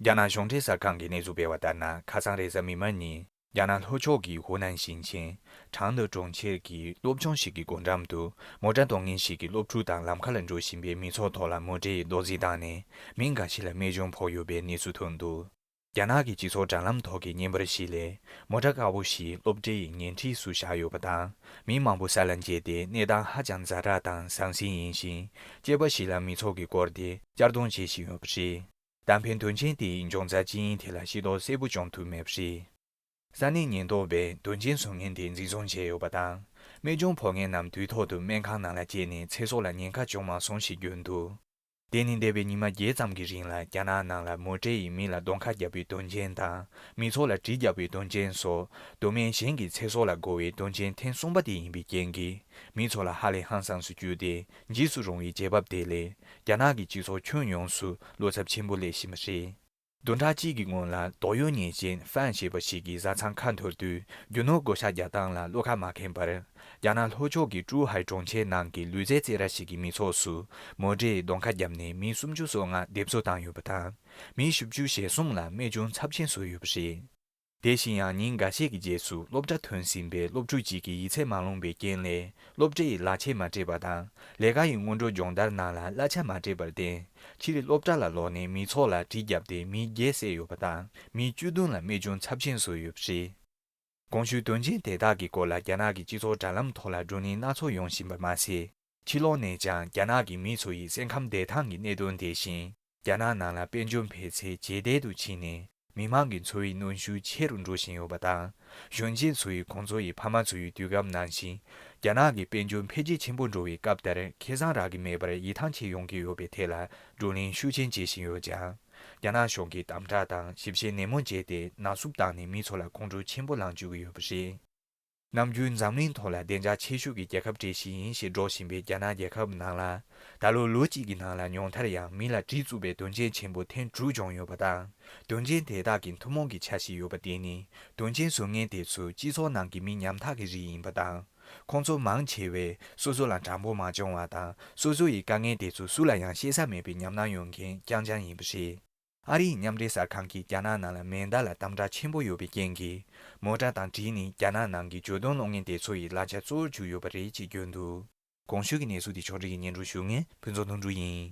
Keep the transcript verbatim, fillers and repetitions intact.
རྒྱ་ནག་གཞུང་འབྲེལ་གསར་ཁང་གིས་གནས་ཚུལ་སྤེལ་བ་ལྟར་ན། ཁ་སང་རེས་གཟའ་མིག་དམར་ཉིན། རྒྱ་ནག་ལྷོ་ཕྱོགས་ཀྱི་ཧུའུ་ནན་ཞིང་ཆེན་ཁྲང་ཏུའུ་གྲོང་ཁྱེར་གྱི་སློབ་ཆུང་ཞིག་གི་སྒོ་འགྲམ་དུ། མོ་ཊ་གཏོང་མཁན་ཞིག་གིས་སློབ་ཕྲུག་དང་ལམ་ཁ་ལ་འགྲོ་བཞིན་པའི་མི་ཚོགས་ཐོག་ལ་མོ་ཊ་ཡིས་རྡོག་རྫིས་བཏང་ནས། མི་འགའ་ཞིག་ལ་རྨས་སྐྱོན་ཕོག་ཡོད་པའི་གནས་ཚུལ་ཐོན་འདུག་རྒྱ་ནག་གི་སྤྱི་ཚོགས་དྲ་ལམ་ཐོག་གི་བརྙན་པར་ཞིག་ལས། མོ་ཊ་དཀར་པོ་ཞིག་སློབ་གྲྭའི་ཉེ་འཁྲིས་སུ་བཞག་ཡོད་པ་དང་། མི་མང་པོ་ས་ལ་འགྱེལ་ཏེ། གནས་སྟངས་ཧ་ཅང་ཛ་དྲག་དང་ཟང་ཟིང་ཡིན་ཞིང་། སྐྱེས་པ་ཞིག་ལ་མི་ཚོགས་ཀྱིས་བསྐོར་ཏེ་གཅར་རྡུང་བྱེད་བཞིན་ཡོད་པ་རེད། ད་ཕན་དོན་རྐྱེན་དེའི་འབྱུང་རྩ་ཅི་ཡིན་ཐད་ལ་ཤེས་རྟོགས་གསལ་པོ་བྱུང་ཐུབ་མེད་པ་རེད། ས་གནས་ཉེན་རྟོག་པས་དོན་རྐྱེན་བཟོ་མཁན་དེ་འཛིན་བཟུང་བྱས་ཡོད་པ་དང་། རྨས་སྐྱོན་ཕོག་མཁན་རྣམས་དུས་ཐོག་ཏུ་སྨན་ཁང་ནང་ལ་བསྐྱལ་ནས་ཚེ་སྲོག་ལ་ཉེན་ཁ་བྱུང་མ་སོང་ཞེས་བརྗོད་འདུག་དེ་ནི་འདས་པའི་ཉི་མ་བརྒྱད་ཙམ་གྱི་རིང་ལ་རྒྱ་ནག་ནང་ལ་མོ་ཊ་ཡིས་མི་ལ་རྡུང་ཁ་བརྒྱབ་པའི་དོན་རྐྱེན་དང་། མི་ཚོགས་ལ་གྲི་བརྒྱབ་པའི་དོན་རྐྱེན་སོགས། དོན་མེད་གཞན་གྱི་ཚེ་སྲོག་ལ་རྒོལ་བའི་དོན་རྐྱེན་ཐེངས་གསུམ་པ་དེ་ཡིན་པའི་རྐྱེན་གྱིས། མི་ཚོ་ལ་ཧ་ལས་ཧང་སངས་སུ་གྱུར་ཏེ། འཇིགས་སུ་རུང་བའི་རྒྱལ་བབ་དེ་ལས། རྒྱ་ནག་གི་སྤྱི་ཚོགས་ཁྱོན་ཡོངས་སུ་བློ་འཚབ་ཆེན་པོ་སླེབས་བཞིན་པ་རེད། བདུན་ཕྲག་གཅིག་གི་སྔོན་ལ། དོགས་ཡོད་ཉེས་ཅན་ཧྥན་ཞེས་པ་ཞིག་གི་བཟའ་ཚང་ཁ་འཐོར་དུས། རྒྱུ་ནོར་བགོ་བཤའ་རྒྱག་སྟངས་ལ་བློ་ཁ་མ་འཁེལ་བར། རྒྱ་ནག་ལྷོ་ཕྱོགས་ཀྱི་ཀྲུའུ་ཧའེ་གྲོང་ཁྱེར་ནང་གི་ལུས་རྩལ་རྩེད་ར་ཞིག་གི་མི་ཚོགས་སུ། མོ་ཊས་རྡུང་ཁ་བརྒྱབ་ནས་མི་སུམ་ཅུ་སོ་ལྔ་སྡེབ་གསོད་བཏང་ཡོད་པ་དང་། མི་བཞི་བཅུ་ཞེ་གསུམ་ལ་རྨས་སྐྱོན་ཚབས་ཆེན་བཟོས་ཡོད་པ་རེད། དེ་བཞིན་ཡང་ཉིན་འགའ་ཤས་ཀྱི་རྗེས་སུ། སློབ་གྲྭ་ཐོན་ཟིན་པའི་སློབ་ཕྲུག་ཅིག་གིས་ཡིག་ཚད་མ་ལོངས་པའི་རྐྱེན་ལས། སློབ་གྲྭ་ཡི་ལག་ཁྱེར་མ་སྤྲད་པ་དང་། ལས་ཀ་ཡི་སྔོན་འགྲོ་སྦྱོང་བརྡར་ནང་ལ་གླ་ཆ་མ་སྤྲད་པར་བརྟེན། ཕྱིར་སློབ་གྲྭ་ལ་ལོག་ནས་མི་ཚོགས་ལ་གྲི་བརྒྱབ་སྟེ་མི་བརྒྱད་བསད་ཡོད་པ་དང་། མི་བཅུ་བདུན་ལ་རྨས་སྐྱོན་ཚབས་ཆེན་བཟོས་ཡོད་པ་རེད། གོང་ཞུས་དོན་རྐྱེན་དེ་དག་གི་སྐོར་ལ་རྒྱ་ནག་གི་སྤྱི་ཚོགས་དྲ་ལམ་ཐོག་ལ་བགྲོ་གླེང་སྣ་ཚོགས་ཡོང་བཞིན་པ་མ་ཟད། ཕྱི་ལོགས་ནས་ཀྱང་རྒྱ་ནག་གི་མི་ཚོ་ཡི་སེམས་ཁམས་བདེ་ཐང་གི་གནད་དོན་དེ་བཞིན། རྒྱ་ནག་ནང་ལ་དཔལ་འབྱོར་འཕེལ་ཚད་ཇེ་བདེ་དུ་ཕྱིན་ནས། མི་མང་གི་འཚོ་བའི་གནོན་ཤུགས་ཆེ་རུ་འགྲོ་བཞིན་ཡོད་པ་དང་། གཞོན་སྐྱེས་ཚོ་ཡིས་ཁོང་ཚོ་ཡི་ཕ་མ་ཚོ་ཡི་དུས་སྐབས་ནང་བཞིན། རྒྱ་ནག་གི་དཔལ་འབྱོར་འཕེལ་རྒྱས་ཆེན་པོ་འགྲོ་བའི་སྐབས་དེར་ཁེ་བཟང་རག་གི་མེད་པར་ཡིད་ཐང་ཆད་ཡོང་གི་ཡོད་པའི་ཐད་ལ་བགྲོ་གླེང་ཤུགས་ཆེན་བྱེད་བཞིན་ཡོད་ཀྱང་། རྒྱ་ནག་གཞུང་གིས་དམ་དྲག་དང་ཞིབ་བཤེར་ནན་མོ་བྱས་ཏེ་ནག་བསུབ་བཏང་ནས་མི་ཚོ་ལ་ཁོང་ཁྲོ་ཆེན་པོ་ལངས་བཅུག་གི་ཡོད་པ་རེད། ནམ་རྒྱུན་འཛམ་གླིང་ཐོག་ལ་བདེ་འཇགས་ཆེ་ཤོས་ཀྱི་རྒྱལ་ཁབ་གྲས་ཤིག་ཡིན་ཞེས་སྒྲོག་བཞིན་པའི་རྒྱ་ནག་རྒྱལ་ཁབ་ནང་ལ། ད་ལོ་ལོ་གཅིག་གི་ནང་ལ་ཉུང་མཐར་ཡང་མི་ལ་གྲི་བཙུགས་པའི་དོན་རྐྱེན་ཆེན་པོ་ཐེངས་དྲུག་བྱུང་ཡོད་པ་དང་། དོན་རྐྱེན་དེ་དག་གི་ཐུན་མོང་གི་ཆ་ཤས་ཡོད་པ་དེ་ནི། དོན་རྐྱེན་བཟོ་མཁན་དེ་ཚོ་སྤྱི་ཚོགས་ནང་གི་མི་ཉམ་ཐག་གི་རིགས་ཡིན་པ་དང་། ཁོང་ཚོ་མང་ཆེ་བས་སོ་སོ་ལ་དྲང་པོ་མ་བྱུང་བ་དང་། སོ་སོ་ཡི་དཀའ་ངལ་དེ་ཚོ་སུ་ལ་ཡང་བཤད་ས་མེད་པའི་ཉམས་སྣང་ཡོད་མཁན་རྐྱང་རྐྱང་ཡིན་པ་རེད། ཨ་རིའི་མཉམ་འབྲེལ་གསར་ཁང་གིས་རྒྱ་ནག་ནང་ལ་མེ་མདའ་ལ་དམ་དྲག་ཆེན་པོ་ཡོད་པའི་རྐྱེན་གྱིས། མོ་ཊ་དང་གྲི་ནི་རྒྱ་ནག་ནང་གི་བརྗོད་དོན་གློག་བརྙན་དེ་ཚོ་ཡི་གླ་ཆ་གཙོ་བོར་གྱུར་ཡོད་པ་རེད་ཅེས་བརྗོད་འདུག་གོང་ཞུས་ཀྱི་གནས་ཚུལ་དེ་ཕྱོགས་སྒྲིག་གིས་སྙན་སྒྲོན་ཞུ་མཁན་ཕུན་ཚོགས་དོན་གྲུབ་ཡིན།